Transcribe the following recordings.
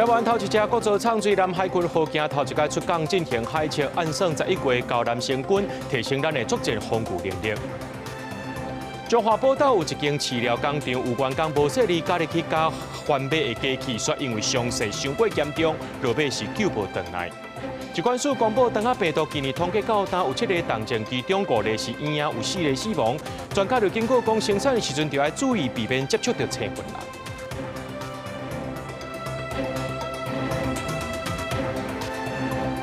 台灣頭一隻國造藏水艦海鯤號，今頭一擺出港進行海測，按算11月交艦成軍，提升咱的作戰防禦能力。彰化寶斗有一間飼料工廠，有員工無細膩，加入去加番麥的機器，卻因為傷勢傷過嚴重，落尾是救無轉來。疾管署公布，當仔病毒今年統計到今有七個重症，其中五個是嬰兒，有四個死亡。專家就警告講，生產的時陣就愛注意，避免接觸著青雲啦。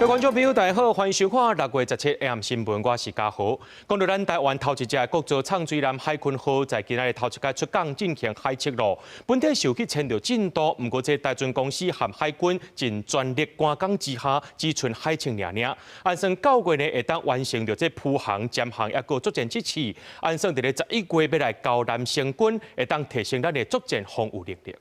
各位觀眾朋友，大家好，歡迎收看6月17 AM 新聞，我是嘉豪。講到咱台灣頭一隻國造藏水艦海鯤號，在今仔日頭一擺出港進行海測咯。本體受去牽著進度，毋過這台船公司和海軍盡全力趕工之下，只賰海測爾爾。按算9月呢會當完成著這浮航、潛航，抑閣作戰測試。按算佇咧11月欲來交艦成軍，會當提升咱的作戰防禦能力。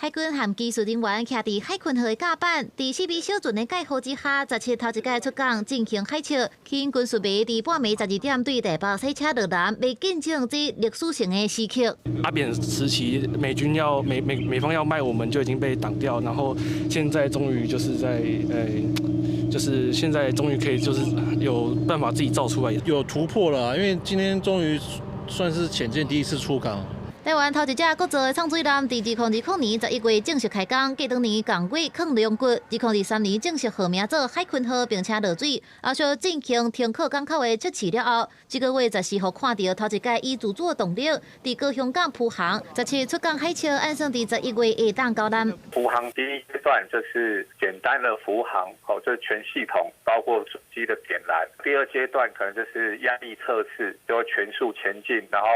海軍和技術人員徛佇海鯤號的甲板，佇四米小船的蓋護之下，17頭一擺出港進行海測。吸引軍事迷佇半暝12點對台北賽車落南，欲見證這歷史性的時刻。阿扁時期，美軍要美美美方要賣我們就已經被擋掉，然後現在終於就是在，就是現在終於可以就是有辦法自己造出來，有突破了，因為今天終於算是潛艦第一次出港。台灣頭一隻國造的藏水艦，佇2020年11月正式開工，隔當年仝月囥龍骨，2023年正式號名做海鯤號，並且落水。後續進行停靠港口的測試了後，這個月14號看著頭一擺以自主動力佇高雄港浮航，17出港海測，按算佇11月會當交艦。浮航第一階段就是簡單的浮航，哦，就是全系統包括主機的點燃。第二階段可能就是壓力測試，就會全速前進，然後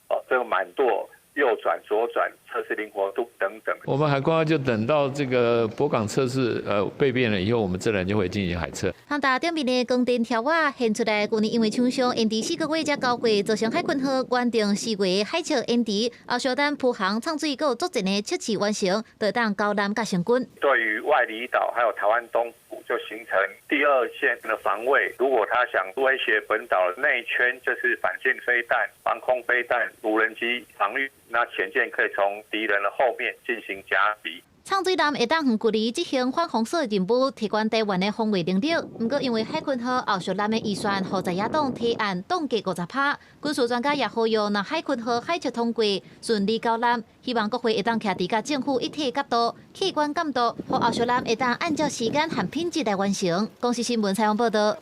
哦，這個滿舵。右轉、左轉測試靈活度等等。我們海鯤就等到這個泊港測試備變了以後，我們自然就會進行海測。航大頂面的光電條仔現出來，舊年因為廠商延遲4個月才交貨，造成海鯤號原定4月海測延遲，後續等浮航、藏水閣作戰的測試完成，就當交艦佮成軍。對於外離島還有台灣東部，就形成第二線的防衛。如果他想威脅本島內圈，就是反艦飛彈、防空飛彈、無人機防禦。那潛艦可以從敵人的後面進行夾擊。藏水艦會當遠距離執行反封鎖任務，提懸台灣的防衛能力。毋過因為海鯤號後續艦的預算，予在野黨提案凍結50%。軍事專家也呼籲，若海鯤號海測通過，順利交艦，希望國會會當徛佇佮政府一體角度，客觀監督，予後續艦會當按照時間和品質來完成。公視新聞採訪報導。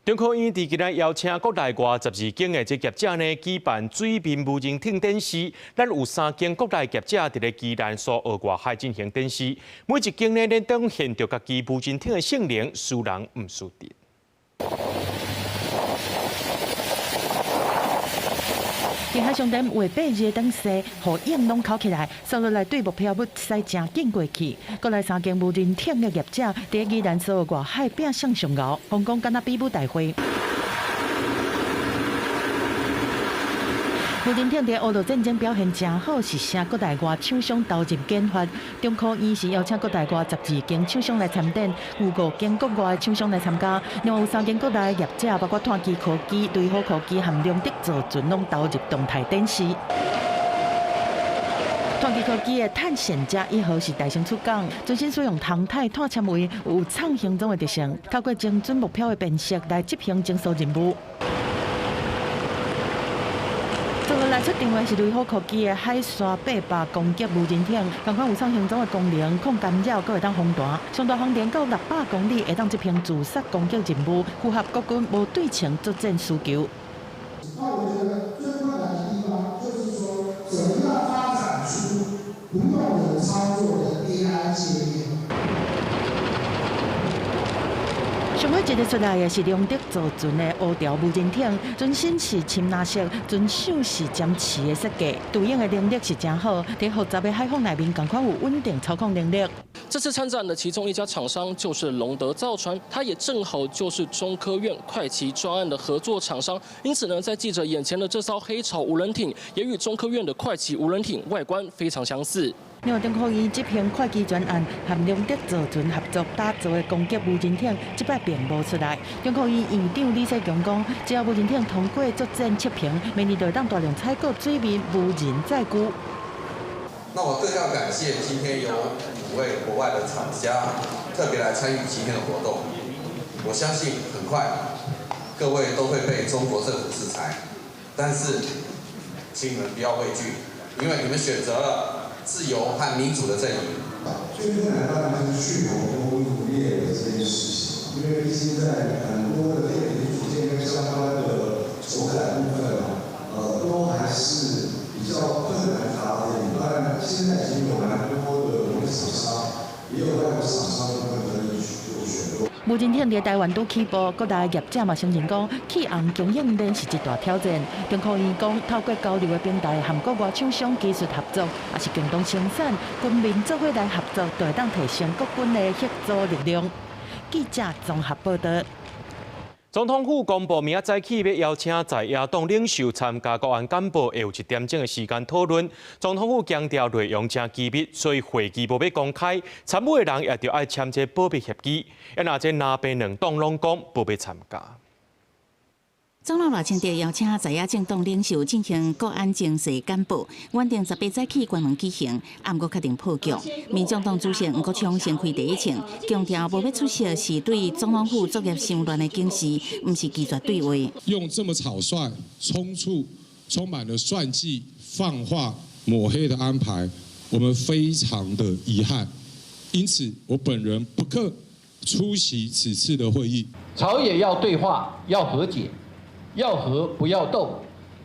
中科院佇今仔邀請國內外12間的這業者呢，舉辦水面無人艇展示。咱有三間國內業者佇咧宜蘭蘇澳外海進行展示，每一間呢，咧展現著家己無人艇的性能，輸人毋輸陣。近海上點畫八字的燈勢，予影攏扣起來，掃落來對目標物駛誠緊過去。國內三間無人艇的業者，佇宜蘭蘇澳外海拼上上熬，風光敢若比武大會。無人艇佇烏俄戰爭表現誠好，是啥國內外廠商投入研發。中科院是邀請國內外12間廠商來參展，有5間國外廠商來參加，另外有3間國內業者，包括碳基科技、雷虎科技和龍德造船，攏投入動態展示。碳基科技的探險者一號是大型出港，全新使用航太碳纖維，有創形狀的特性，透過精準目標的辨識來執行偵搜任務。接落來出場的是雷虎科技的海沙800攻擊無人艇，仝款有創形狀的功能，抗干擾，閣會當防彈。上大航程到600公里，會當執行自殺攻擊任務，符合國軍無對稱作戰需求。那我覺得最困難的地方，就是說，怎麼樣發展出不用人操作的 AI 界面。上尾一个出來的是龍德造船的烏條無人艇，船身是深藍色，船首是尖刺的設計，對應的能力是誠好，佇複雜的海況內面，仝款有穩定操控能力。這次參展的其中一家廠商就是龍德造船，它也正好就是中科院快騎專案的合作廠商，因此呢，在記者眼前的這艘黑潮無人艇，也與中科院的快騎無人艇外觀非常相似。另外，中科院執行快騎專案，和龍德造船合作打造的攻擊無人艇，這擺並無出來。中科院院長李世強講，只要無人艇通過作戰測評，明年就會當大量採購水面無人載具。那我更要感謝今天有5位國外的廠家特別來參與今天的活動。我相信很快各位都會被中國政府制裁，但是請你們不要畏懼，因為你們選擇了自由和民主的陣營。最困難當然就是去紅供應鏈的這件事情，因為畢竟在很多的電子組件跟相關的手感部分啊，都還是比較困難達的。當然，現在已經有蠻多的國內廠商，也有外國廠商部分可以去做選購。無人艇佇台灣拄起步，國內業者嘛承認講，起航供應鏈是一大挑戰。中科院講，透過交流的平台，和國外廠商技術合作，也是共同生產，軍民做伙來合作，就會當提升國軍的協助力量。記者綜合報道。總統府公布，明仔載起欲邀請在野黨領袖參加國安簡報，會有一點鐘的時間討論。總統府強調內容誠機密，所以會議無欲公開，參與的人也著愛簽這保密協議。啊，若這藍白兩黨攏講無欲參加。總統賴清德邀請在野政黨領袖進行國安情勢簡報，原定18早起關門舉行，毋過確定破局。民眾黨主席黃國昌先開第一槍，強調無欲出席是對總統府作業傷亂的警示，毋是拒絕對話。用這麼草率、匆促、充滿了算計、放話、抹黑的安排，我們非常的遺憾。因此，我本人不克出席此次的會議。朝野要對話，要和解。要和不要鬥，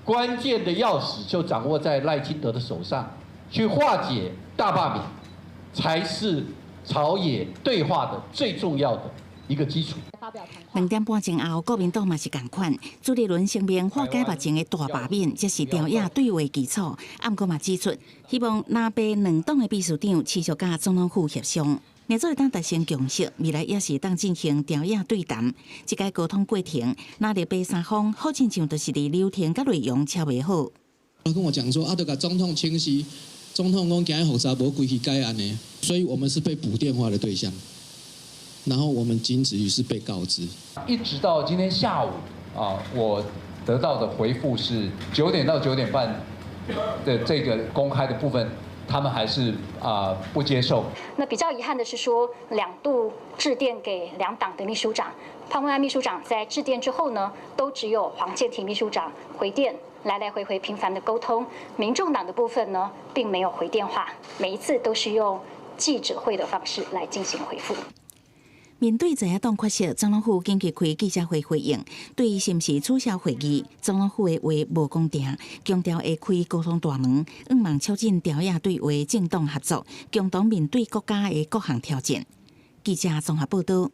關鍵的鑰匙就掌握在賴清德的手上，去化解大罷免，才是朝野對話的最重要的一個基礎。 2點半前後，國民黨嘛是仝款，朱立倫聲明化解目前的大罷免，這是朝野對話基礎。毋過嘛指出，希望藍白兩黨的秘書長持續佮總統府協商。若做會當達成共識，未來也是當進行朝野對談。這個溝通過程，藍綠白三方好親像就是佇流程佮內容敲袂好。他跟我講說，啊，著共總統請示，總統講驚複雜，無規氣改案的，所以我們是被補電話的對象。然後我們僅止於是被告知。一直到今天下午啊，我得到的回覆是9點到9點半的這個公開的部分。他們還是不接受。那比較遺憾的是說，兩度致電給兩黨的秘書長，潘孟安秘書長在致電之後呢，都只有黃健庭秘書長回電，來來回回頻繁的溝通。民眾黨的部分呢，並沒有回電話，每一次都是用記者會的方式來進行回覆。面對在野黨缺席，總統府緊急開記者會回應，對是毋是取消會議，總統府的話無講定，強調會開溝通大門，向望促進朝野對話、政黨合作，共同面對國家的各項挑戰。記者綜合報道。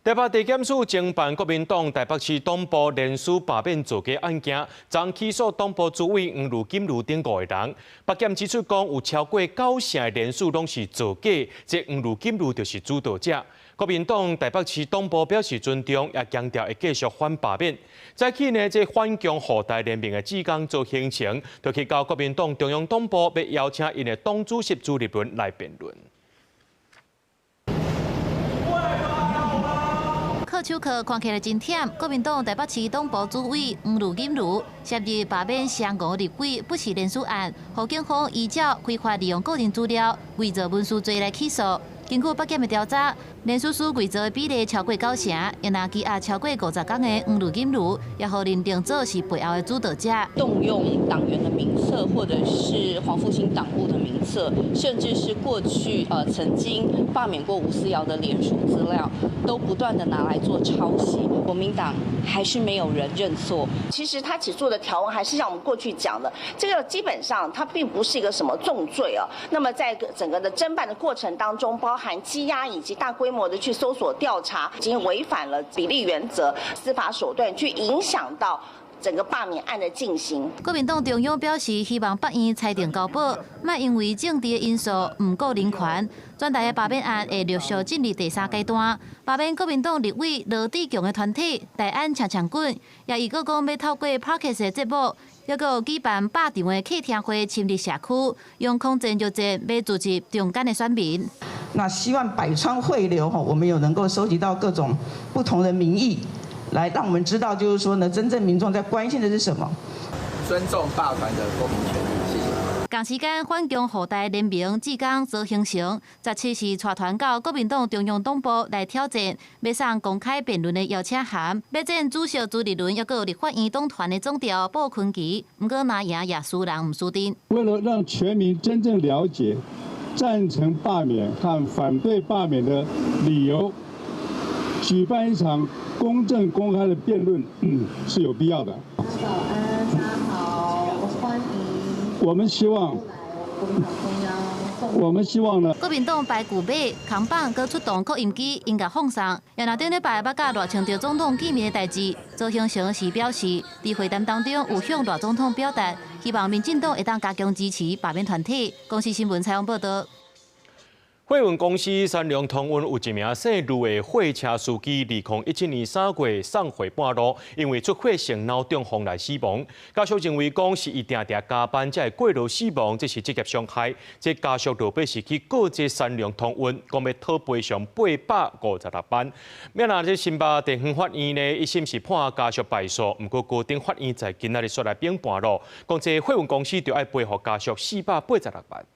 台北地檢署偵辦國民黨台北市黨部連署罷免造假案件，昨起訴黨部主委黃汝錦如等5個人。北檢指出講，有超過90%的連署攏是造假，這黃汝錦如就是主導者。國民黨台北市黨部表示尊重，也強調會繼續反罷免。早起呢，這反共護台聯盟的志工做行程，就去到國民黨中央黨部，欲邀請𪜶的黨主席朱立倫來辯論。靠手銬看起來真忝。國民黨台北市黨部主委黃汝錦如涉入罷免雙五立委不實連署案，予警方依照非法利用個人資料偽造文書罪來起訴。根據北檢的調查，連署書偽造的比例超過90%，也若羈押超過50天的黃汝錦如，也予認定做是背後的主導者。動用黨員的名冊，或者是黃復興黨部的名冊，甚至是過去曾經罷免過吳思瑤的聯署資料，都不斷的拿來做抄襲。國民黨還是沒有人認錯。其實他起訴的條文還是像我們過去講的，這個基本上它並不是一個什麼重罪啊。那麼在整個的偵辦的過程當中，包含羈押以及大規模的去搜索調查，已經違反了比例原則、司法手段，去影響到整個罷免案的進行。國民黨中央表示，希望法院裁定交保，莫因為政治的因素毋顧人權。全台的罷免案會陸續進入第三階段。罷免國民黨立委羅智強的團體大安搶搶滾，也預告講欲透過 Podcast 的節目，猶閣有舉辦100場的客廳會，深入社區，用空戰肉戰欲組織中間的選民。那希望百川匯流，我們有能夠收集到各種不同的民意，來讓我們知道，就是說呢，真正民眾在關心的是什麼。尊重罷團的公民權利，謝謝。同時間，反共護台聯盟志工曹興誠，17是帶團到國民黨中央黨部來挑戰，欲送公開辯論的邀請函，欲見主席朱立倫，抑閣有立法院黨團的總召布坤琪，毋過若贏也輸人毋輸陣。為了讓全民真正了解贊成罷免和反對罷免的理由，舉辦一場公正公開的辯論是有必要的。早安，大家好，歡迎。我們希望，我們希望呢。國民黨排巨馬、扛棒，閣出動擴音機，音樂放送。也若頂禮拜捌佮賴清德總統見面的代誌，曹興誠是表示，佇會談當中有向賴總統表達，希望民進黨會當加強支持罷免團體。公視新聞採訪報導。貨運公司三龍通運有一名姓呂的貨車司機，2017年3月送貨半路，因為出血性腦中風來死亡。家屬認為講是伊定定加班才會過勞死亡，這是職業傷害。這家屬落尾是去告這三龍通運，講欲討賠償856萬。欲若這新北地方法院呢，一審是判家屬敗訴，毋過高等法院在今仔日煞來反判咯，講這貨運公司著愛賠予家屬486萬。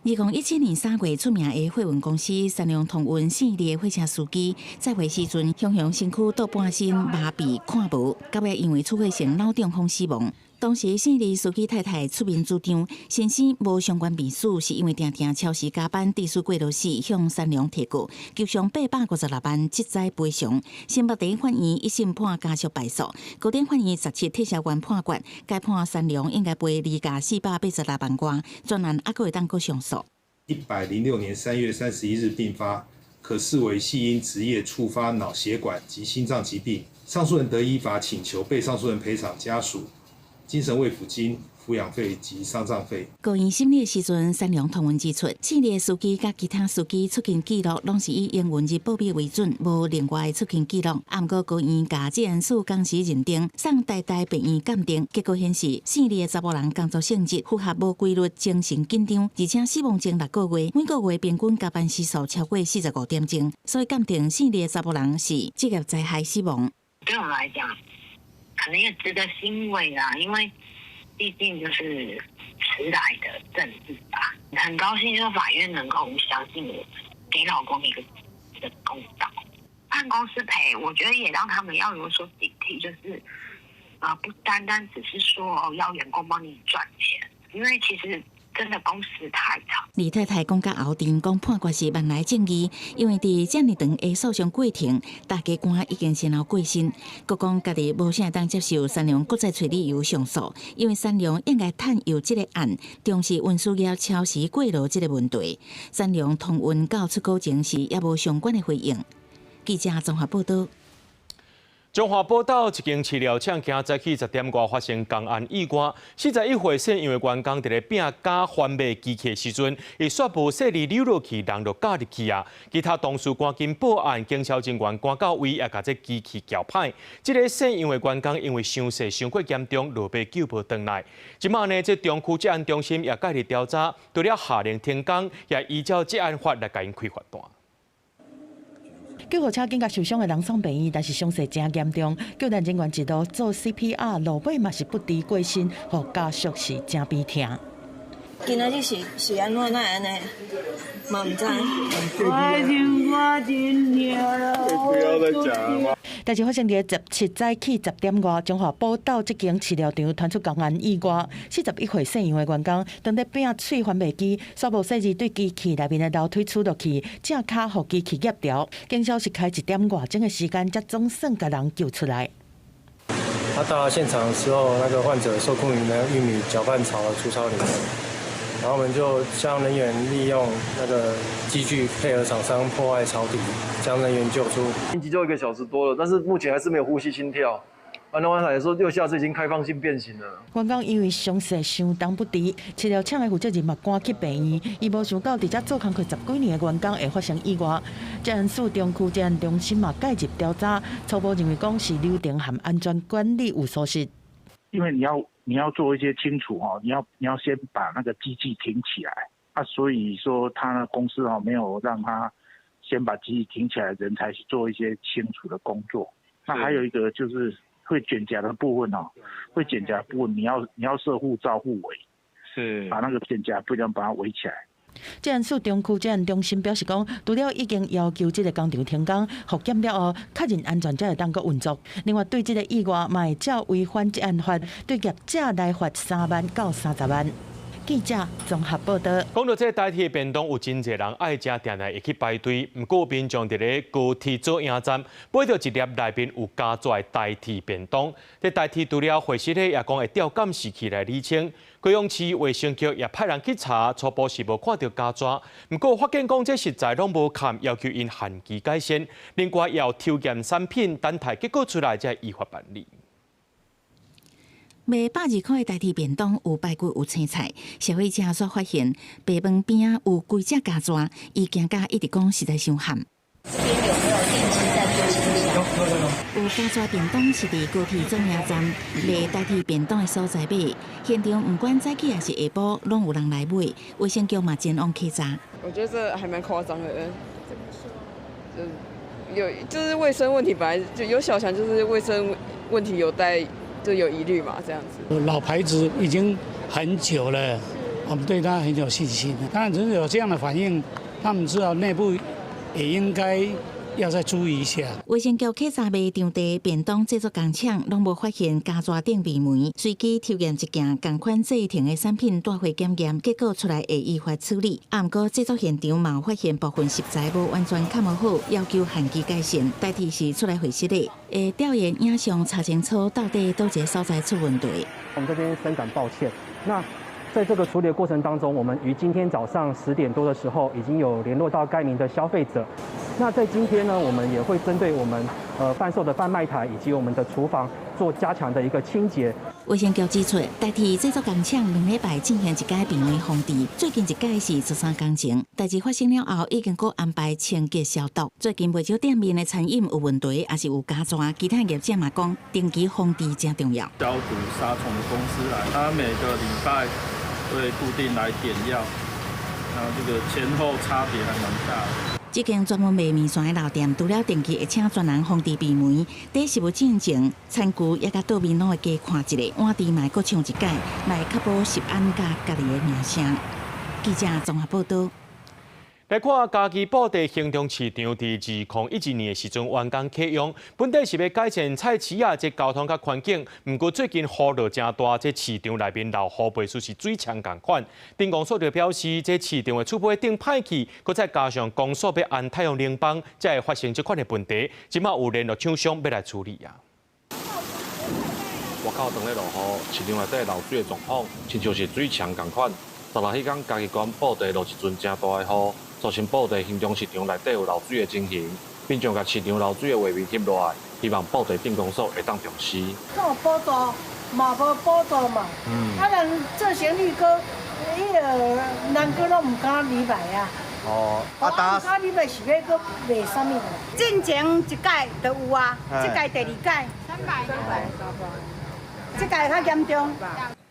2017年3月出名的貨運公司三龍通運姓李的貨車司機，載貨時陣，雄雄身軀倒半身麻痺看無，到尾因為出血性腦中風死亡。當時姓李司機太太出面主張，先生無相關病史，是因為定定超時加班，致使過勞死，向三龍提告，求償856萬，職災賠償。新北地法院一審判家屬敗訴，高等法院17撤銷原判決，改判三龍應該賠里價486萬外，專案猶閣會當閣上訴。 106年3月31日病發，可視為係因職業觸發腦血管及心臟疾病。上訴人得依法請求被上訴人賠償家屬精神慰撫金、撫養費及喪葬費。高院審理的時陣，三龍通運指出，姓李的司機佮其他司機出勤記錄攏是以營運日報表為準，無另外出勤記錄。毋過高院共職安署同時認定，送台大病院鑑定，結果顯示姓李的查某人工作性質符合無規律、精神緊張，而且死亡前6個月，每個月平均加班時數超過45點鐘，所以鑑定姓李的查某人是職業災害死亡。對我來講，可能也值得欣慰啦，因為畢竟就是遲來的正義吧。很高興，就是法院能夠相信我，給老公一個公道。判公司賠，我覺得也讓他們要有所警惕，就是不單單只是說要員工幫你賺錢，因為其實真的工時太長。李太太講甲後陣，講判決是萬來正義，因為佇遮爾長的訴訟過程，大家官已經先後過身，閣講家己無啥當接受三龍閣再揣理由上訴，因為三龍應該探究這个案，重視運輸業超時過勞這个問題。三龍通運到出稿前時猶無相關的回應。記者綜合報導。中華寶島一間飼料廠，今早起10點外發生工安意外。41歲姓楊的員工佇咧拚膠翻賣機器的時陣，伊煞無細膩溜落去，人就咬入去啊！其他同事趕緊報案，警消人員趕到位，也共這機器撬歹。這个姓楊的員工因為傷勢傷過嚴重，落尾救無轉來。這馬呢，這中區職安中心也介入調查，除了下令停工，也依照職安法來共𪜶開罰單。救護車緊共受傷的人送病院，但是傷勢誠嚴重，救援人員一路做 CPR，落尾嘛是不治過身，予家屬是誠悲痛。今仔日是是按怎？哪會按呢？嘛毋知。我真不要再講了。代誌發生佇17早起10點外，中華寶島這間飼料場傳出工安意外。41歲姓楊的員工，當咧拚喙翻賣機，煞無細膩對機器內面的樓梯杵落去，正跤予機器夾著。警消是開1點外鐘的時間，才總算共人救出來。他到達現場的時候，那個患者受困於那個玉米攪拌槽的粗糙裡面，然後我們就將人員利用那個機具配合廠商破壞槽底，將人員救出。急救1個小時多了，但是目前還是沒有呼吸心跳。按照剛才說，右下肢已經開放性變形了。員工因為傷勢相當不治，飼料廠的負責人嘛趕去病院。伊無想到佇遮做工課十幾年的員工會發生意外。職安署中區職安中心嘛介入調查，初步認為講是流程和安全管理有疏失。因為你要做一些清除哦，你要先把那個機器停起來啊，所以說他那公司哦沒有讓他先把機器停起來，人才去做一些清除的工作。那還有一個就是會捲夾的部分哦，會捲夾部分你要設護罩護圍，把那個捲夾不能把它圍起來。職安署中區職安中心表示講，除了已經要求這个工廠停工復檢了後，確認安全才會當閣運作。另外，對這个意外嘛會照違反職安法，對業者來罰3萬到30萬。記者綜合報導。講到這台鐵便當，有真濟人愛食，定定會去排隊。毋過民眾佇咧高鐵左營站買著一粒內面有加紙的台鐵便當。這台鐵除了回釋咧，也講會調監視器來釐清。高雄市衛生局也派人去查，初步是無看著加紙。毋過發現講這食材攏無崁，要求𪜶限期改善。另外，也有抽驗產品，等待結果出來才依法辦理。賣120塊的台鐵便當有排骨有青菜，消費者煞發現白飯邊仔有幾隻蚵仔，伊驚甲一直講實在傷譀。這邊有沒有定期在做清潔？有蚵仔便當是佇高鐵左營站賣台鐵便當的所在買，現場毋管早起抑是下晡，攏有人來買。衛生局嘛前往稽查。我覺得這還蠻誇張的，就有就是衛生問題，本來就有小強，就是衛生問題有待就有疑慮嘛，這樣子。老牌子已經很久了，我們對它很有信心。當然，真是有這樣的反應，他們知道內部也應該要再注意一下。衛生局稽查賣場地便當製作工廠，攏無發現蚵仔頂面酶，隨機抽驗一件仝款製成的產品帶回檢驗，結果出來會依法處理。啊，毋過製作現場嘛有發現部分食材無完全崁無好，要求限期改善。台鐵是出來回釋的，會調研影像查清楚到底佗一个所在出問題。我們這邊深感抱歉。那在這個處理的過程當中，我們於今天早上10點多的時候，已經有聯絡到該名的消費者。那在今天呢，我們也會針對我們販售的販賣台以及我們的廚房做加強的一個清潔。衛生局指出，台鐵製作工廠兩禮拜進行一擺病媒防治，最近一擺是13天前。代誌發生了後，已經閣安排清潔消毒。最近袂少店面的餐飲有問題，抑是有蚵仔，其他業者嘛講，定期防治誠重要。消毒殺蟲的公司來，他每個禮拜會固定來點藥，然後這個前後差別還蠻大的。這間專門賣麵線的老店，除了定期會請專人防治病媒，佇食物進前，餐具也共桌面攏會加看一下，碗池嘛會閣沖一擺，來確保食安佮家己的名聲。記者綜合報導。來看嘉義布袋興中市場，佇2012年的時陣完工啟用，本底是欲改善菜市仔這交通佮環境，毋過最近雨落誠大，這市場內面漏雨倍數是水牆仝款。鎮公所就表示，這市場的厝尾頂歹去，閣再加上公所欲安太陽能板，才會發生這款的問題。這馬有聯絡廠商欲來處理啊。外口當咧落雨，市場內底漏水的狀況，親像是水牆仝款。十六彼工，嘉義縣布袋落一陣誠大的雨，造成布袋興中市場內底有漏水的情形，民眾共市場漏水的畫面翕落來，希望布袋鎮公所會當重視。這有補助嘛無補助嘛，啊人做生意閣彼个人閣攏毋敢入來啊。哦，啊，毋敢入來是欲閣賣啥物？進前一屆就有啊，這屆第二屆。300，這屆較嚴重。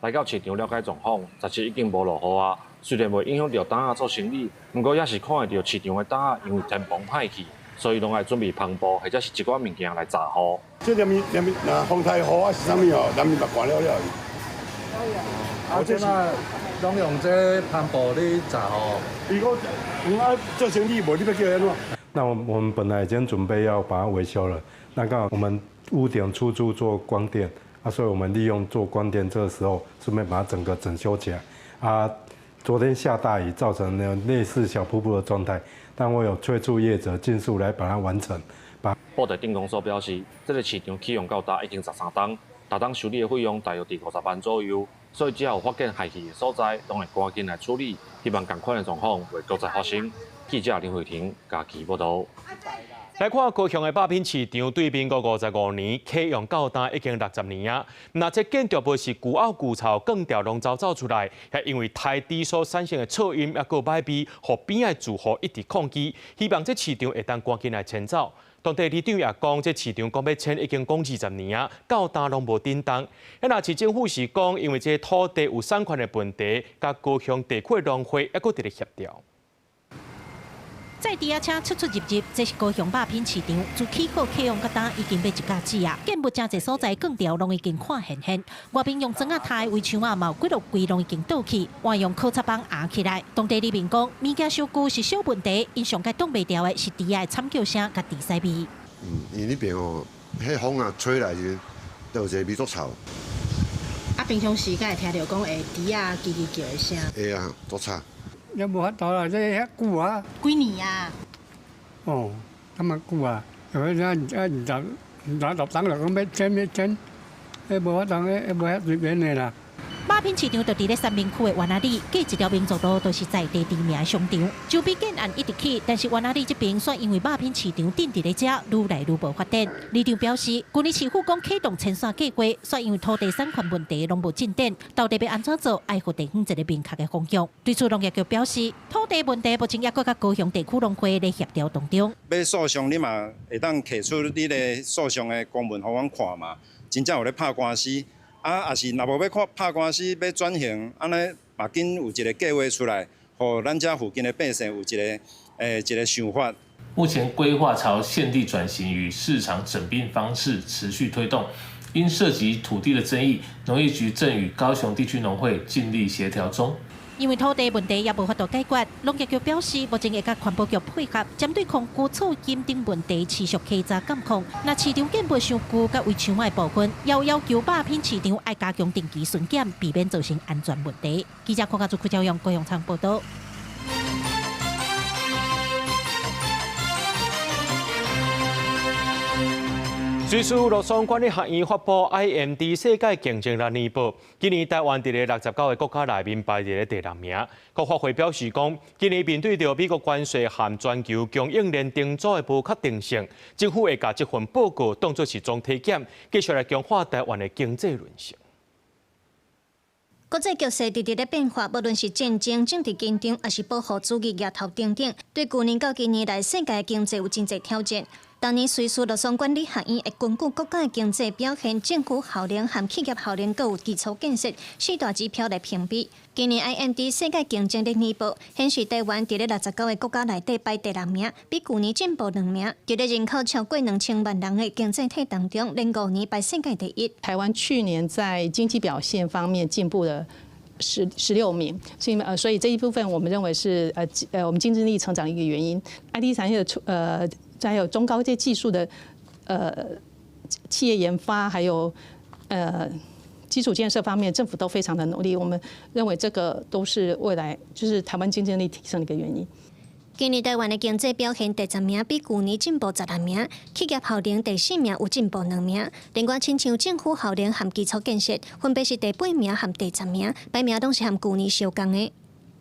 來到市場了解狀況，17已經無落雨啊。雖然袂影響著檔仔做生意，毋過也是看會著市場的檔仔因為天棚歹去，所以攏愛準備帆布或者是一寡物件來罩雨。這連連若風台雨啊是啥物哦，連面嘛寒了了。啊，這馬攏用這帆布咧罩雨。如果啊做生意無，你欲叫按怎？那我們本來已經準備要把它維修了，那剛好我們屋頂出租做光電。啊，所以我們利用做光電這個時候，順便把它整個整修起來。啊，昨天下大雨，造成了類似小瀑布的狀態，但我有催促業者盡速來把它完成。把布袋鎮公所表示，這個市場啟用到今已經13冬，逐冬修理的費用大約佇50萬左右，所以只要有發現害去的所在，攏會趕緊來處理，希望仝款的狀況袂閣再發生。記者林慧婷嘉義報導。來看高雄的肉品市場，對民國55年啟用到今已經60年啊。若這建築物是舊漚舊臭，鋼條攏走走出來，也因為台豬所產生的噪音，抑閣䆀味，予邊仔住戶一直抗議，希望這市場會當趕緊來遷走。當地里長也講，這市場講欲遷已經講20年啊，到今攏無振動。若市政府是講，因為這土地有產權的問題，佮高雄地區農會抑閣佇咧協調。載豬仔車出出入入，這是高雄肉品市場，自起好啟用到今已經欲一甲子啊。建物誠濟所在鋼條攏已經看現現，外面用磚仔刣圍牆仔，嘛有幾落櫃攏已經倒去，換用烤漆板壓起來。當地里民講，物件傷舊是小問題，𪜶上蓋擋袂牢的是豬仔的慘叫聲佮豬屎味。因為彼邊哦，彼風啊吹來時，就有一個味足臭。啊，平常時敢會聽著講會豬仔吱吱叫的聲。會啊，足臭。也無法度啦，這遐久啊。幾年啊？哦，這麼久啊，有啊20、26冬就講欲遷欲遷，彼無法度，彼無遐隨便的啦。肉品市場就佇咧三民區的灣仔里，隔一條民族路就是在地知名的商場。周邊建案一直起，但是灣仔里這邊煞因為肉品市場鎮佇咧遮，愈來愈無發展。里長表示，舊年市府講啟動遷徙計劃，煞因為土地產權問題攏無進展，到底欲按怎做，愛予地方一個明確的方向。對此，農業局表示，土地問題目前猶閣佮高雄地區農會咧協調當中。欲訴訟，你嘛會當提出你的訴訟的公文予阮看嘛？真正有咧拍官司。啊，也是若無欲看拍官司，欲轉型，按呢嘛緊有一個計劃出來，予咱遮附近的百姓有一個想法。目前規劃朝現地轉型與市場整併方式持續推動，因涉及土地的爭議，農業局正與高雄地區農會盡力協調中。因為土地問題也無法度解決，農業局表示，目前會佮環保局配合，針對空污、噪音等問題持續稽查監控。若市場建物傷舊佮圍牆的部分，也要求肉品市場愛加強定期巡檢，避免造成安全問題。記者柯家祖、柯昭陽、高雄倉報導。瑞士洛桑管理學院發布 IMD 世界競爭力年報，今年台灣佇咧69個國家內面排佇咧第六名。國發會表示講，今年面對著美國關稅和全球供應鏈重組的無確定性，政府會共這份報告當作是總體檢，繼續來強化台灣的經濟韌性。國際局勢直直咧變化，無論是戰爭、政治緊張，抑是保護主義額頭等等，對舊年到今年來世界經濟有真濟挑戰。當年瑞士洛桑管理學院會根據國家的經濟表現、政府效能和企業效能，閣有基礎建設四大指標來評比。今年 IMD 世界競爭力年報顯示，台灣佇咧69個國家內底排第六名，比舊年進步2名。佇咧人口超過2000萬人的經濟體當中，連5年排世界第一。台灣去年在經濟表現方面進步了16名，所以這一部分我們認為是我們競爭力成長一個原因。IT 產業的還有中高階技術的企業研發，還有基礎建設方面，政府都非常的努力。我們認為這個都是未來就是台灣競爭力提升的一個原因。今年台灣的經濟表現第10名，比舊年進步16名；企業效能第4名，有進步2名。另外，親像政府效能和基礎建設，分別是第8名和第10名，排名攏是和舊年相仝的。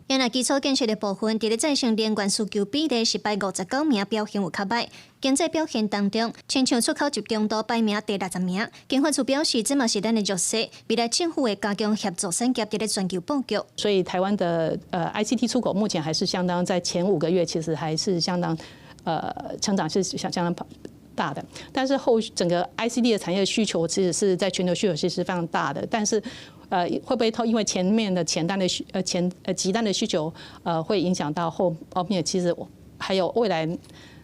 因為基礎建設的部分，佇咧再生能源需求比例是排59名，表現有較䆀。經濟表現當中，親像出口集中度排名第60名。經發處表示，這嘛是咱的弱勢，未來政府會加強協助產業佇咧全球布局。所以台灣的ICT 出口目前還是相當，在前5個月其實還是相當成長是相當大的，但是後整個 ICT 的產業需求其實是在全球需求其實是非常大的，但是會不會因為前面的前單的需前急單的需求會影響到後面，其實還有未來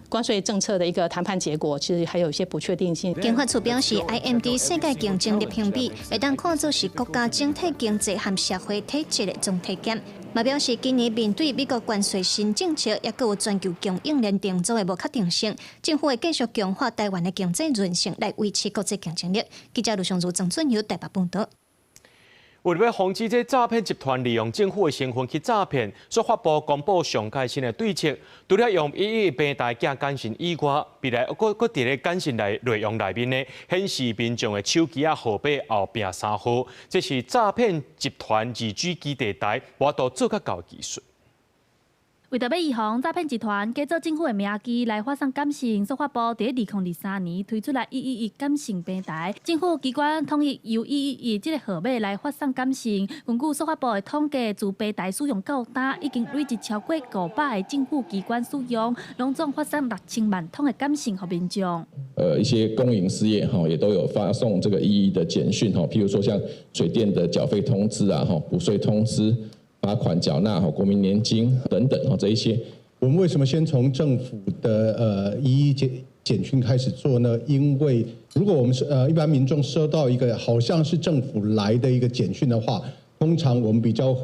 關稅政策的一個談判結果，其實還有一些不確定性。經發處表示，IMD 世界競爭力評比會當看作是國家整體經濟和社會體制的總體檢。嘛表示，今年面對美國關稅新政策，抑閣有全球供應鏈重組的無確定性，政府會繼續強化台灣的經濟韌性，來維持國際競爭力。記者盧尚如、曾俊友台北報導。為了防止這詐騙集團利用政府的身份去詐騙，司法部公布上蓋新的對策，除了用111平台寄簡訊以外，未來閣佇咧簡訊內內容內面呢，顯示民眾的手機仔號碼後壁三號，這是詐騙集團2G 基地台無法度做較到技術。為著欲預防詐騙集團假做政府的名義來發送簡訊，司法部佇2023年推出來111簡訊平台，政府機關統一由111這個號碼來發送簡訊。根據司法部的統計，自平台使用到今，已經累積超過500個政府機關使用，攏總發送6000萬通的簡訊予民眾。一些公營事業哈也都有發送這個111的簡訊哈，譬如說像水電的繳費通知啊，哈補稅通知。罰款繳納、國民年金等等，這一些，我們為什麼先從政府的111簡訊開始做呢？因為如果我們是一般民眾收到一個好像是政府來的一個簡訊的話，通常我們比較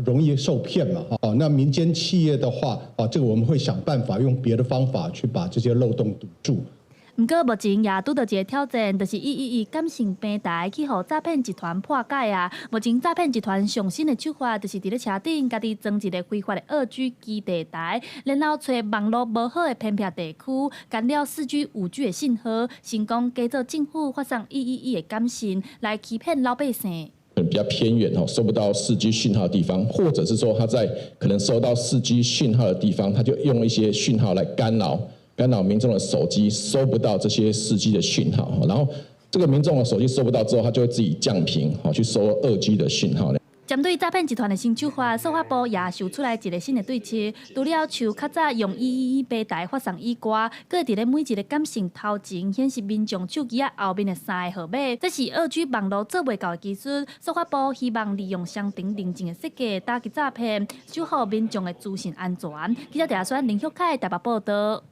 容易受騙嘛。哦，那民間企業的話，啊，這個我們會想辦法用別的方法去把這些漏洞堵住。毋過目前也拄著一个挑戰，就是111感訊平台去予詐騙集團破解啊。目前詐騙集團上新的手法，就是佇咧車頂家己裝一个非法的2G 基地台，然後揣網路無好的偏僻地區，干擾4G、5G 的信號，成功假做政府發送111的簡訊來欺騙老百姓。比較偏遠哦，收不到4G 訊號的地方，或者是說他在可能收到4G 訊號的地方，他就用一些訊號來干擾民眾的手機收不到這些4G 的訊號，然後這個民眾的手機收不到之後，他就會自己降頻，去收2G 的訊號。針對詐騙集團的新手法，數發部也想出來一个新的對策。除了像較早用111平台發送以外，閣佇咧每一个簡訊頭前顯示民眾手機仔後面的三个號碼，這是2G 網路做袂到的技術。數發部希望利用雙重認證的設計打擊詐騙，守護民眾的資訊安全。記者鄭選林旭凱台北報導。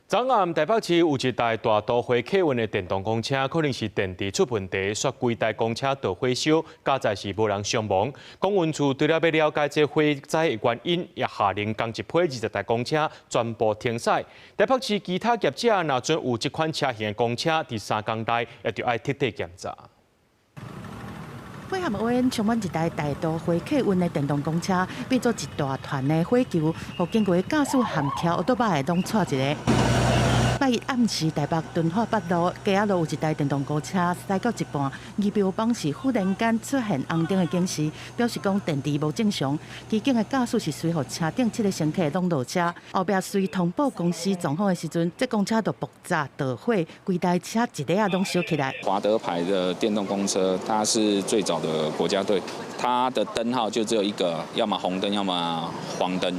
昨暗台北市有一台大都會客運的電動公車，可能是電池出問題，煞規台公車著火燒，佳哉是無人傷亡。公運處除了欲了解這火災的原因，也下令仝一批20台公車全部停駛。台北市其他業者若準有這款車型的公車，佇3工內也著愛徹底檢查。火和烏煙充滿一台大都會客運的電動公車，變做一大團的火球，予經過駕駛和騎歐多擺的攏掣一个。拜一暗時，台北敦化北路街仔路有一台電動公車駛到一半，儀表板是忽然間出現紅燈的警示，表示講電池無正常。機警的駕駛是隨予車頂七个乘客攏落車，後壁隨通報公司狀況的時陣，這公車就爆炸著火，規台車一下仔攏燒起來。華德牌的電動公車，它是最早的國家隊，它的燈號就只有一個，要麼紅燈，要麼黃燈。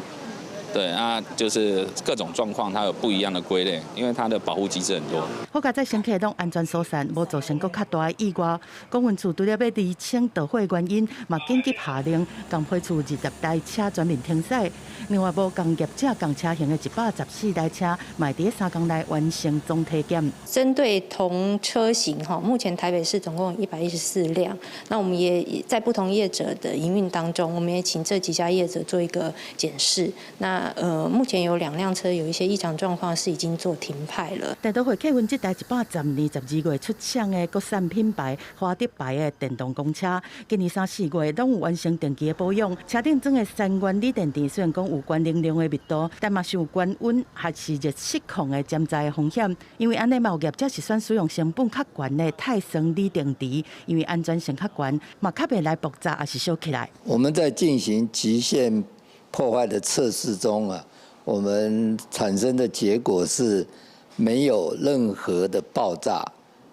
對啊，就是各種狀況，它有不一樣的歸類，因為它的保護機制很多。好佳哉乘客攏安全疏散，無造成閣較大的意外。公運處除了欲釐清著火原因，嘛緊急下令仝批次20台車全面停駛。另外，無仝業者仝車型的114台車，嘛佇3工內完成總體檢。針對同車型哈，目前台北市總共114輛，那我們也在不同業者的營運當中，我們也請這幾家業者做一個檢視。那目前有兩輛車有一些異常狀況，是已經做停派了。大都會客運這台110年12月出廠的國產品牌華德牌的電動公車，今年三四月攏有完成定期的保養。車頂裝的三元鋰電池雖然講有懸能量的密度，但嘛是有高溫還是熱失控的潛在風險。因為按呢嘛有業者是選使用成本較懸的鈦酸鋰電池，因為安全性較懸，嘛較袂來爆炸抑是燒起來。我們在進行極限破壞的測試中啊，我們產生的結果是沒有任何的爆炸，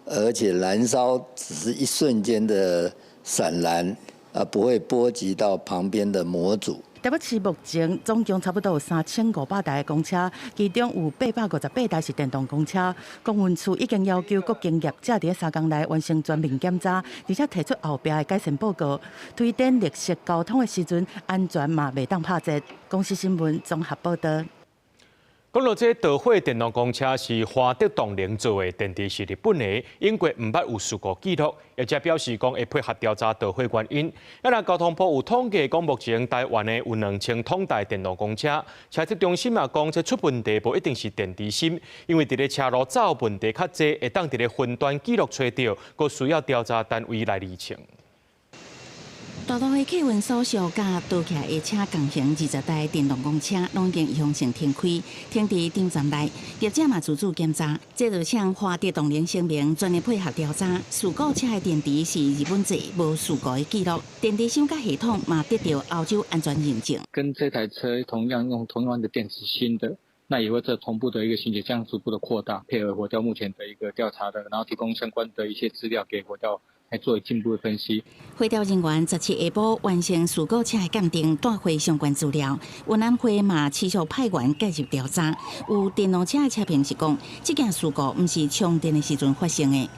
而且燃燒只是一瞬間的閃燃，啊，不會波及到旁邊的模組。台北市目前總共差不多有3500台的公車，其中有858台是電動公車。公運處已經要求各間業者佇3工內完成全面檢查，而且提出後壁的改善報告。推展綠色交通的時陣，安全嘛袂當拍折。公視新聞綜合報導。講到這著火電動公車是華德動能做的，電池是日本的，英國毋捌有事故記錄，業者表示講會配合調查著火原因。啊，若交通部有統計講，目前台灣的有2000統台電動公車，車測中心嘛講，這出問題無一定是電池芯，因為佇咧車路走問題較濟，會當佇咧雲端記錄揣著，閣需要調查單位來釐清。大都會客運所屬佮倒起來的車仝型20台電動公車，攏已經預防性停開，停佇場站內，業者嘛自主檢查。這就請華德動能聲明全力配合調查。事故車的電池是日本製，無事故的記錄。電池箱佮系統嘛得著歐洲安全認證。跟這台車同樣用同樣的電池芯的，那也會做同步的一個巡檢，這樣逐步的擴大，配合火調目前的一個調查的，然後提供相關的一些資料給火調。來做進一步的分析。火調人員17下晡完成事故車的鑑定，帶回相關資料。運安會嘛持續派員介入調查。有電動車的車評是講，這件事故毋是充電的時陣發生的，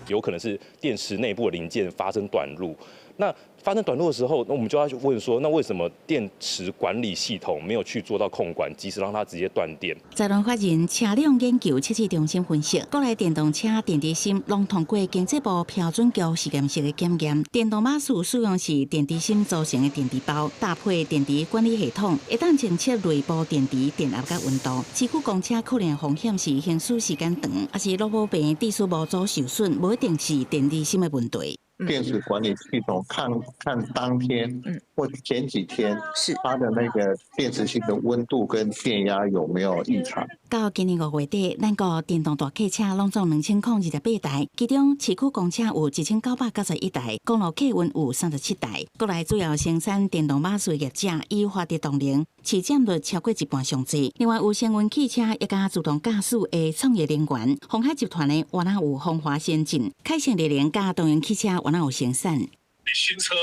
有可能是電池內部的零件發生短路。那發生短路的時候，那我們就要去問說，那為什麼電池管理系統沒有去做到控管，及時讓它直接斷電？財團法人車輛研究測試中心分析，國內電動車電池芯攏通過經濟部標準局實驗室的檢驗，電動馬斯使用是電池芯組成的電池包，搭配電池管理系統，會當偵測內部電池電壓佮溫度。市區公車可能風險是行駛時間長，抑是路無平電池模組受損，無一定是電池芯的問題。電池管理系統看看當天或前幾天，是它的那個電池芯的溫度跟電壓有沒有異常？到今年5月底，咱國電動大客車攏總2028台，其中市區公車有1991台，公路客運有37台。國內主要生產電動馬斯業者以發電動能，市佔率超過一半上濟。另外有乘運汽車也佮自動駕駛的創業能源，鴻海集團的原來有風華先進、凱盛力能佮東榮汽車原來有生產。你新車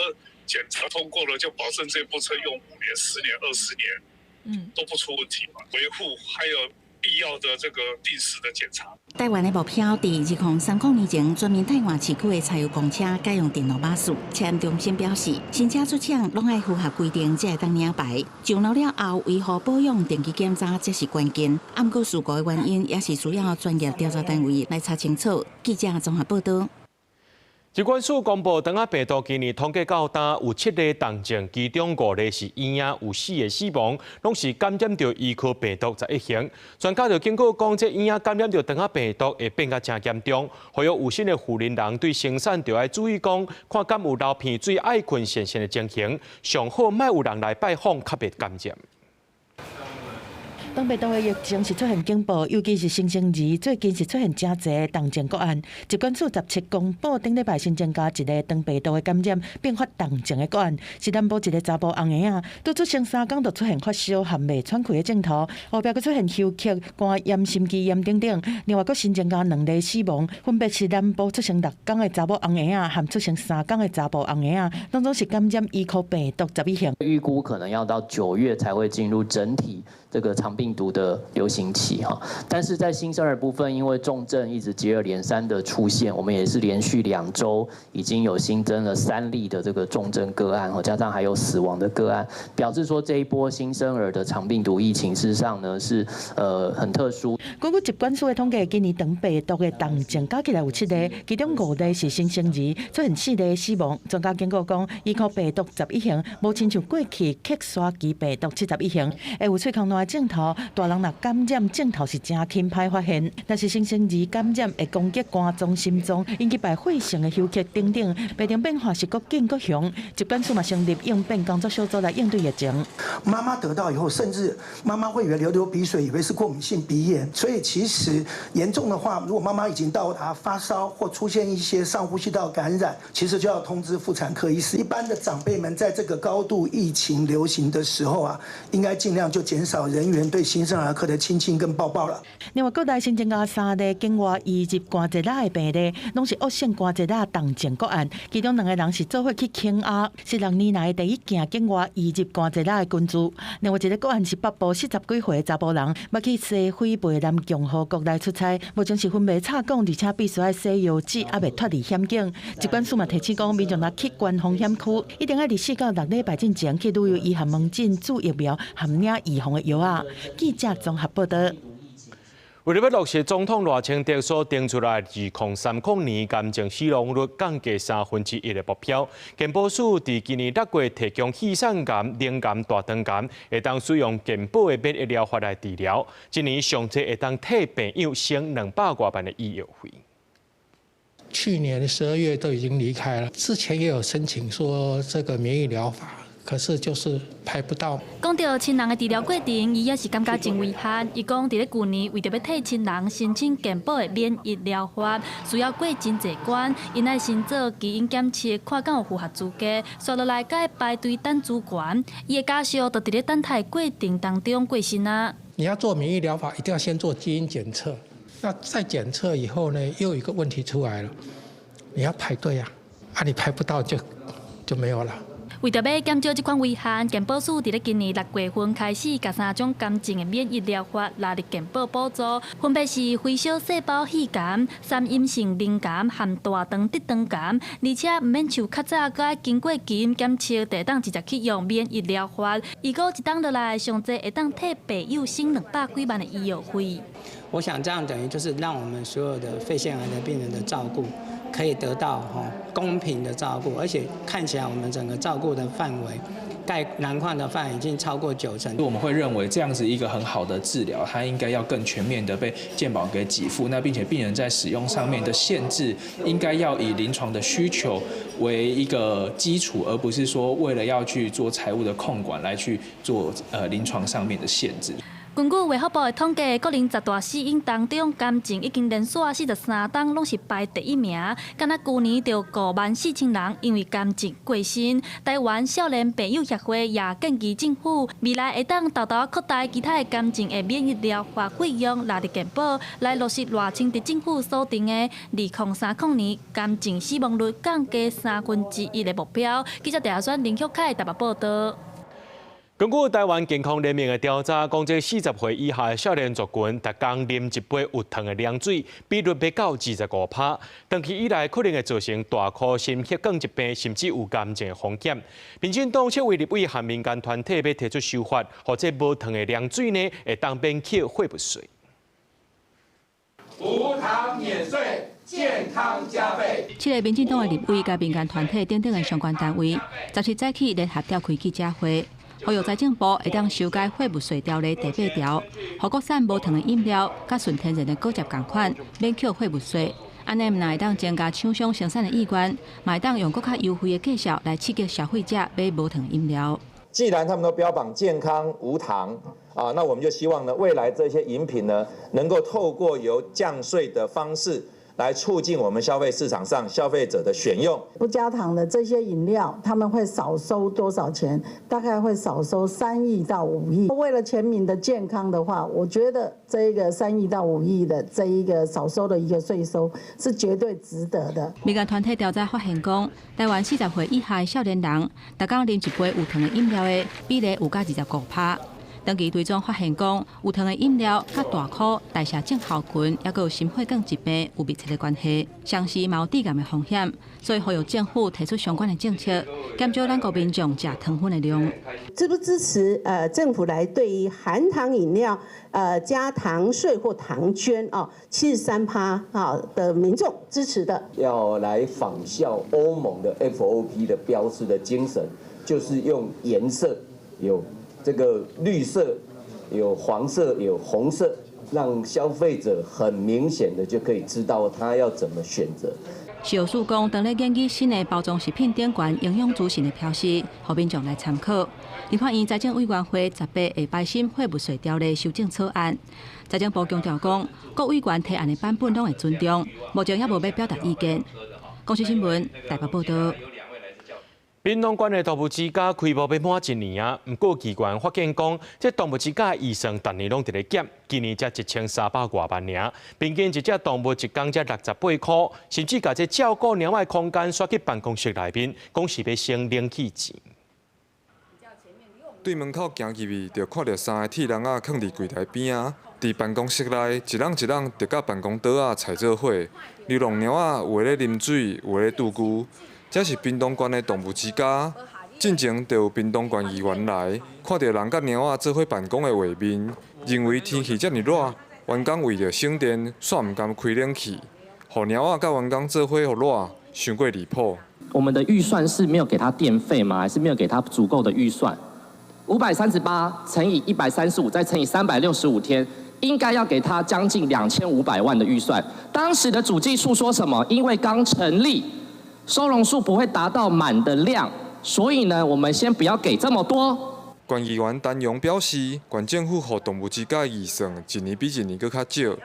檢查通過了，就保證這部車用5年、10年、20年，都不出問題嘛。維護還有必要的這個定時的檢查。台灣的目標佇2030年前全面替換市區的柴油公車改用電動馬斯。車驗中心表示，新車出廠攏愛符合規定，才會當領牌。上路了後，維護保養、定期檢查才是關鍵。毋過事故的原因也是需要專業調查單位來查清楚。記者綜合報道。疾管署公布，腸仔病毒今年統計到今有7例重症，其中5例是嬰仔，有4個死亡，攏是感染著伊科病毒11型。專家就警告講，這嬰仔感染著腸仔病毒會變甲誠嚴重，呼籲有身的婦人人對生產著愛注意，講看敢有流鼻水、愛睏現象的情形，上好莫有人來拜訪，較袂感染。腸病毒的疫情是出現警報，尤其是新生兒，最近是出現誠濟重症個案。疾管署17公布，頂禮拜新增加一個腸病毒的感染，併發重症的個案，是南部一個查埔翁嬰仔，拄出生3工就出現發燒和袂喘氣的症頭，後壁閣出現休克、肝炎、心肌炎等等。另外，閣新增加2例死亡，分別是南部出生6工的查某翁嬰仔和出生3工的查埔翁嬰仔，攏總是感染伊科病毒11型。預估可能要到9月才會進入整體這個腸病毒的流行期哈，但是在新生兒部分，因為重症一直接二連三的出現，我們也是連續2週已經有新增了3例的這個重症個案，加上還有死亡的個案，表示說這一波新生兒的腸病毒疫情事實上呢是很特殊。根據疾管署的統計，今年腸病毒的重症加起來有7例，其中5例是新生兒，出現4例死亡。專家警告講，伊科病毒11型無親像過去克沙奇病毒71型，會有喙空瀾的症頭。大人若感染症頭是誠輕歹發現，但是新生兒感染會攻擊肝臟、心臟，引起敗血性的休克等等，病情變化是閣緊閣凶。疾管署嘛成立應變工作小組來應對疫情。媽媽得到以後，甚至媽媽會以為流流鼻水，以為是過敏性鼻炎。所以其實嚴重的話，如果媽媽已經到達發燒或出現一些上呼吸道感染，其實就要通知婦產科醫師。一般的長輩們在這個高度疫情流行的時候啊，應該盡量就減少人員對新生兒科的親親跟抱抱了。另外，國內新增加3例境外移入甘蔗仔的病例，攏是惡性甘蔗仔重症個案，其中2個人是做伙去肯亞，是6年來第一件境外移入甘蔗仔的根治。另外一個個案是北部40幾歲的查埔人，欲去西非貝南共和國來出差，目前是昏迷插管，而且必須愛洗藥劑，猶未脫離險境。疾管署嘛提醒講，民眾若去懸風險區，一定愛佇4到6禮拜進前去旅遊醫學門診注疫苗含領預防的藥仔。記者綜合報道。為了欲落實總統賴清德所定出來2030年癌症死亡率降低1/3的目標，健保署佇今年6月提供氣腺癌、乳癌、大腸癌，會當使用健保的免疫療法來治療。一年上濟會當替病友省200外萬的醫藥費。去年12月都已經離開了，之前也有申請說這個免疫療法。可是就是排不到。講到親人的治療過程，伊也是感覺真遺憾。伊講，佇咧舊年為著欲替親人申請健保的免疫療法，需要過真濟關，𪜶愛先做基因檢測，看敢有符合資格，紲落來閣愛排隊等資源。伊的家屬就佇咧等待過程當中過身啊。你要做免疫療法，一定要先做基因檢測。那在檢測以後呢，又有一個問題出來了，你要排隊啊，啊你排不到就沒有了。為著欲減少這款危害，健保署佇咧今年6月份開始，共三種癌症的免疫療法納入健保補助，分別是非小細胞肺癌、三陰性鳞癌和大腸直腸癌，而且毋免像較早閣愛經過基因檢測，就會當直接去用免疫療法。預估一檔落來，上濟會當替病友省200幾萬的醫藥費。我想這樣等於就是讓我們所有的肺腺癌的病人的照顧可以得到公平的照顧，而且看起來我們整個照顧的範圍，蓋囊括的範圍已經超過90%。我們會認為這樣子一個很好的治療，它應該要更全面的被健保給給付。那並且病人在使用上面的限制，應該要以臨床的需求為一個基礎，而不是說為了要去做財務的控管來去做臨床上面的限制。根據衛福部的統計，國人十大死因當中，癌症已經連續43冬攏是排第一名。敢若舊年就5萬4千人因為癌症過身。台灣少年病友協會也建議政府未來會當沓沓擴大其他的癌症的免疫療法費用納入健保，來落實賴清德政府所定的2030年癌症死亡率降低1/3的目標。記者鄭選林旭凱台北報道。根據台灣健康聯盟的調查，講這40歲以下的少年族群，逐工啉一杯有糖的涼水，比率欲到25%。長期以來可能會造成大箍心血管疾病，甚至有癌症的風險。民進黨七位立委和民間團體欲提出修法，予這無糖的涼水呢，會當免扣貨物稅。無糖免稅，健康加倍。七个民進黨的立委佮民間團體等等的相關單位，17早起聯合召開記者會。呼籲財政部會當修改貨物稅條例第八條，予國產無糖的飲料佮純天然的果汁仝款免扣貨物稅，按呢毋但會當增加廠商生產的意願，嘛會當用閣較優惠的價數來刺激消費者買無糖飲料。既然他們都標榜健康無糖啊，那我們就希望呢，未來這些飲品呢，能夠透過由降稅的方式，來促進我們消費市場上消費者的選用。不加糖的這些飲料，他們會少收多少錢？大概會少收3億到5億。為了全民的健康的話，我覺得這一個3億到5億的這一個少收的一個稅收是絕對值得的。民間團體調查發現講，台灣40歲以下的少年人，逐工啉一杯有糖的飲料的比例有到25%。長期追蹤發現講，有糖的飲料佮大箍代謝症候群，抑閣有心血管疾病有密切的關係，同時嘛有致癌的風險，所以呼籲政府提出相關的政策，減少咱國民眾食糖分的量。支不支持政府來對於含糖飲料加糖稅或糖捐哦？73%啊的民眾支持的。要來仿效歐盟的 FOP 的標示的精神，就是用顏色有這個綠色、有黃色、有紅色，讓消費者很明顯的就可以知道他要怎麼選擇。食藥署講，當咧研擬新的包裝食品頂懸營養資訊的標示，予民眾來參考。立法院財政委員會18會排審貨物稅條例修正草案。財政部強調講，各委員提案的版本攏會尊重，目前猶無欲表達意見。公視新聞台北報道。屏東縣的動物之家開幕欲滿一年啊，毋過機關發現講，這動物之家的預算逐年攏佇咧減，今年才1300外萬爾，平均一隻動物一工才68塊，甚至共這照顧貓仔的空間徙去辦公室內面，講是欲省冷氣錢。對門口行入去，就看著三个鐵籠仔囥佇櫃台邊仔。佇辦公室內，一籠一籠就佮辦公桌仔踩做伙，流浪貓仔有的咧啉水，有的咧蛀蛆。這是屏東縣的動物之家，進前就有屏東縣議員來，看著人佮貓仔做伙辦公的畫面，認為天氣遮爾熱，員工為著省電，煞毋甘開冷氣，予貓仔佮員工做伙予熱，傷過離譜。我們的預算是沒有給他電費嗎？還是沒有給他足夠的預算？538乘以135，再乘以365天，應該要給他將近2500萬的預算。當時的主計處說什麼？因為剛成立。收容數不會達到滿的量，所以呢，我們先不要給這麼多。縣議員陳榮表示，縣政府予動物之家預算一年比一年閣較少，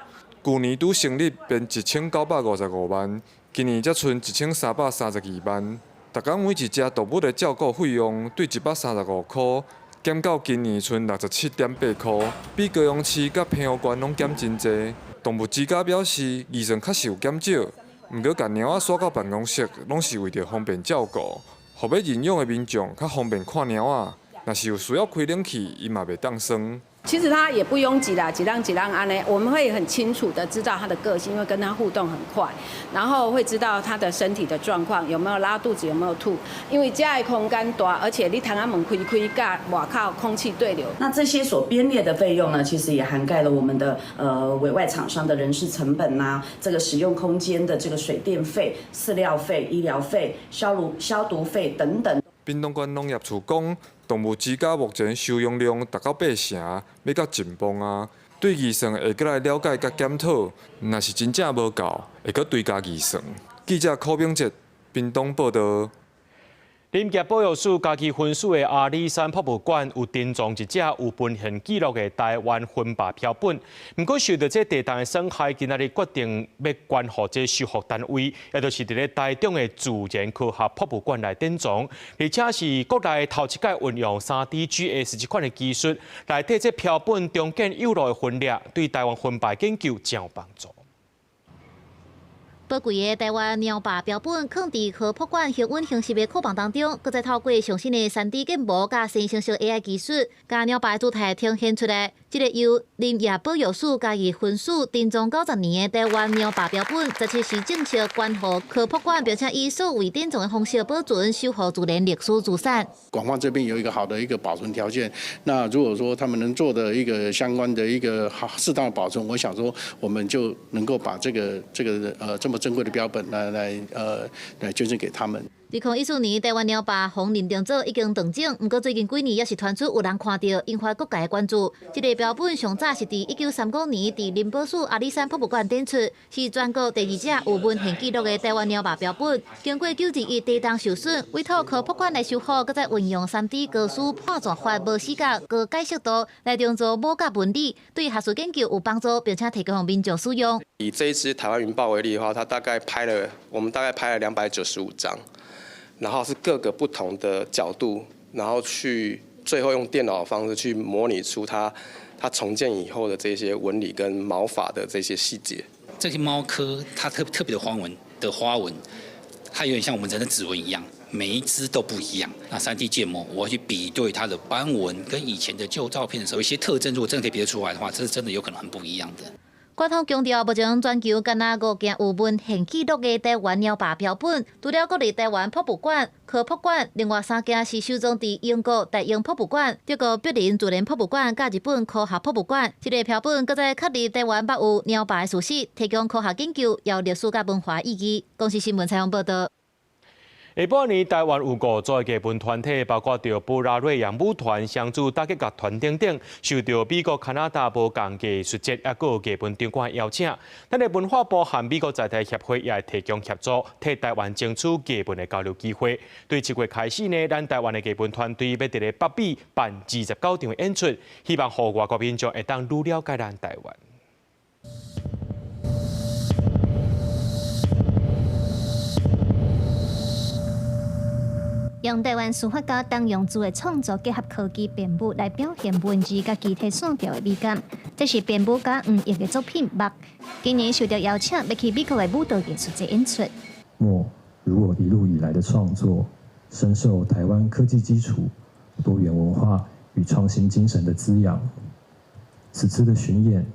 舊年拄成立便1955萬，今年才賰1332萬。逐工每一隻動物的照顧費用對135塊減到今年賰67.8塊，比高雄市佮澎湖縣攏減真濟。動物之家表示，預算確實有減少。毋過，共貓仔徙到辦公室，攏是為著方便照顧，予欲认养的民众較方便看貓仔。若是有需要開冷氣，伊嘛袂凍酸。其實它也不擁擠啦，一籠一籠按呢，我們會很清楚的知道它的個性，因為跟它互動很快，然後會知道它的身體的狀況，有沒有拉肚子，有沒有吐。因為遮的空間大，而且你窗仔門開開，佮外口空氣對流。那這些所編列的費用呢，其實也涵蓋了我們的委外廠商的人事成本啊，這個使用空間的這個水電費、飼料費、醫療費、消毒費等等。屏東縣農業處講，動物之家目前收容量達到80%，欲較緊繃啊。對預算會閣來了解佮檢討，若是真正無夠，會閣追加預算。記者柯炳哲，屏東報導。林業保育署嘉義分署的阿里山博物館有珍藏一隻有文獻記錄的台灣雲豹標本，毋過受到這地動的損害，今仔日決定欲捐予這修復單位，也就是佇咧台中的自然科學博物館來珍藏，而且是國內頭一擺運用 3DGS 這款的技術來替這標本重建幼鱸的分裂，對台灣雲豹研究真有幫助。寶貴的台灣貓豹標本，囥佇科博館恒溫恆濕的庫房當中，閣再透過上新的3D 建模佮生成式 AI 技術，共貓豹的姿態呈現出來。這個由林業保育署嘉義分署珍藏90年的台灣貓豹標本，17時正式捐予科博館，並且以數位典藏的方式保存、守護自然歷史資產。館方這邊有一個好的一個保存條件，那如果說他們能做的一個相關的一個好適當的保存，我想說我們就能夠把這個這麼珍貴的標本來捐贈給他們。2014年，台灣貓豹予認定做已經斷種，毋過最近幾年也是傳出有人看著，引發各界的關注。這個標本上早是佇1935年佇林寶樹阿里山博物館展出，是全國第二隻有文獻記錄的台灣貓豹標本。經過921地動受損，委託科博館來修復，閣再運用3D 高斯判斷法無死角高解析度來重組母甲紋理，對學術研究有幫助，並且提供予民眾使用。以這一隻台灣雲豹為例的話，它大概拍了，我們大概拍了295張。然後是各個不同的角度，然後去最後用電腦的方式去模擬出它重建以後的這些紋理跟毛髮的這些細節。這些貓科它特別的花紋，它有點像我們人的指紋一樣，每一隻都不一樣。那 3D 建模，我要去比對它的斑紋跟以前的舊照片的時候，一些特徵如果真的可以比得出來的話，這是真的有可能很不一樣的。官方強調，目前全球干焦5件有文獻記錄的台灣貓豹標本，除了國立台灣博物館、科博館，另外3件是收藏佇英國大英博物館、德國柏林自然博物館、佮日本科學博物館。這個標本閣再確立台灣捌有貓豹的事實，提供科學研究、也有歷史佮文化意義。公視新聞採訪報導。下半年，台灣有5組藝文團體，包括著布拉瑞揚舞團、雙子打擊樂團等等，受著美國、加拿大無仝藝術節，抑閣有藝文場館邀請。咱的文化部和美國在台協會也會提供協助，替台灣爭取藝文的交流機會。對7月開始呢，咱台灣的藝文團隊欲佇咧北美辦29場演出，希望予外國民眾會當愈了解咱台灣。用台灣書法家陳陽珠的創作結合科技編舞來表現文字佮肢體線條的美感，這是編舞家黃奕的作品《目》。今年受到邀請，欲去美國的舞蹈藝術節演出。莫如我一路以來的創作，深受台灣科技基礎、多元文化與創新精神的滋養。此次的巡演，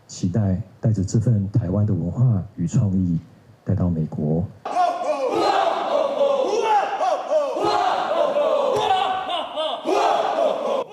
期待帶著這份台灣的文化與創意帶到美國。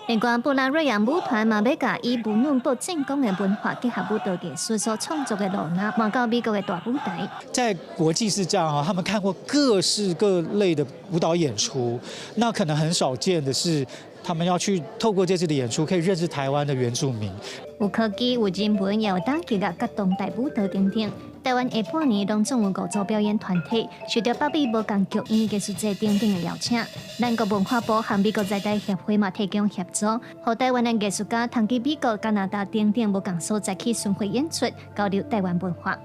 另外，布拉瑞揚舞團嘛，欲共以文論報進攻的文化結合舞蹈藝術所創作的路納，搬到美國的大舞台。在國際是這樣啊，他們看過各式各類的舞蹈演出，那可能很少見的是，他們要去透過這次的演出，可以認識台灣的原住民。有科技、有人文，也有打擊樂、佮當代舞蹈等等。台灣下半年攏總有5組表演團體受到北美無仝劇院藝術節等等的邀請。咱國文化部和美國在台協會嘛提供協助，予台灣的藝術家通去美國、加拿大等等無仝所在去巡迴演出，交流台灣文化。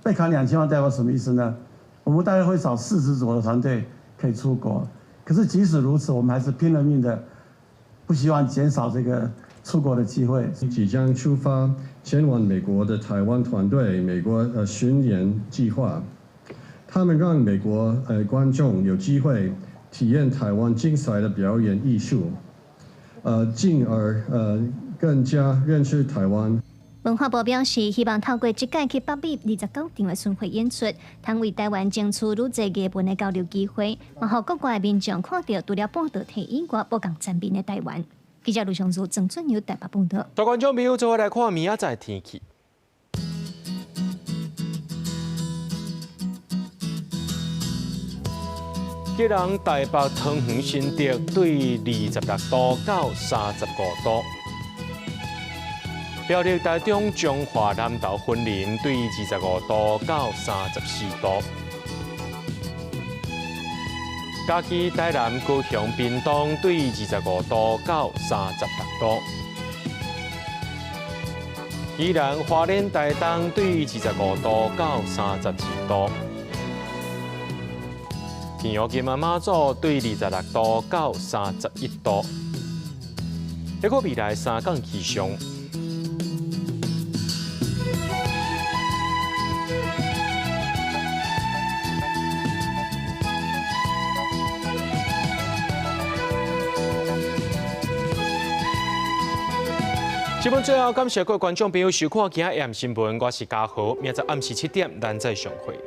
被砍2000萬代表什麼意思呢？我們大概會少40組的團隊可以出國。可是即使如此，我們還是拼了命的，不希望減少這個出國的機會。即將出發前往美國的台灣團隊美國巡演計劃，他們讓美國觀眾有機會體驗台灣精彩的表演藝術，進而更加認識台灣。文化部表示，希望透過這屆去北美29場的巡迴演出，通為台灣爭取愈濟藝文的交流機會，嘛予國外民眾看著除了半導體以外，無仝層面的台灣。記者盧尚如、鄭俊友台北報導。大觀眾朋友，做伙來看明仔載天氣。基隆、台北、桃園、新竹對26度到35度。苗栗、台中、彰化、南投、雲林對25度到34度。嘉義、台南、高雄、屏東對25度到36度。宜蘭、花蓮、台東對25度到32度。平陽、金門、馬祖對26度到31度。這個未來三天氣象。新聞最後，感謝各位觀眾朋友收看今仔日新聞，我是嘉豪，明仔暗時7點，咱再相會。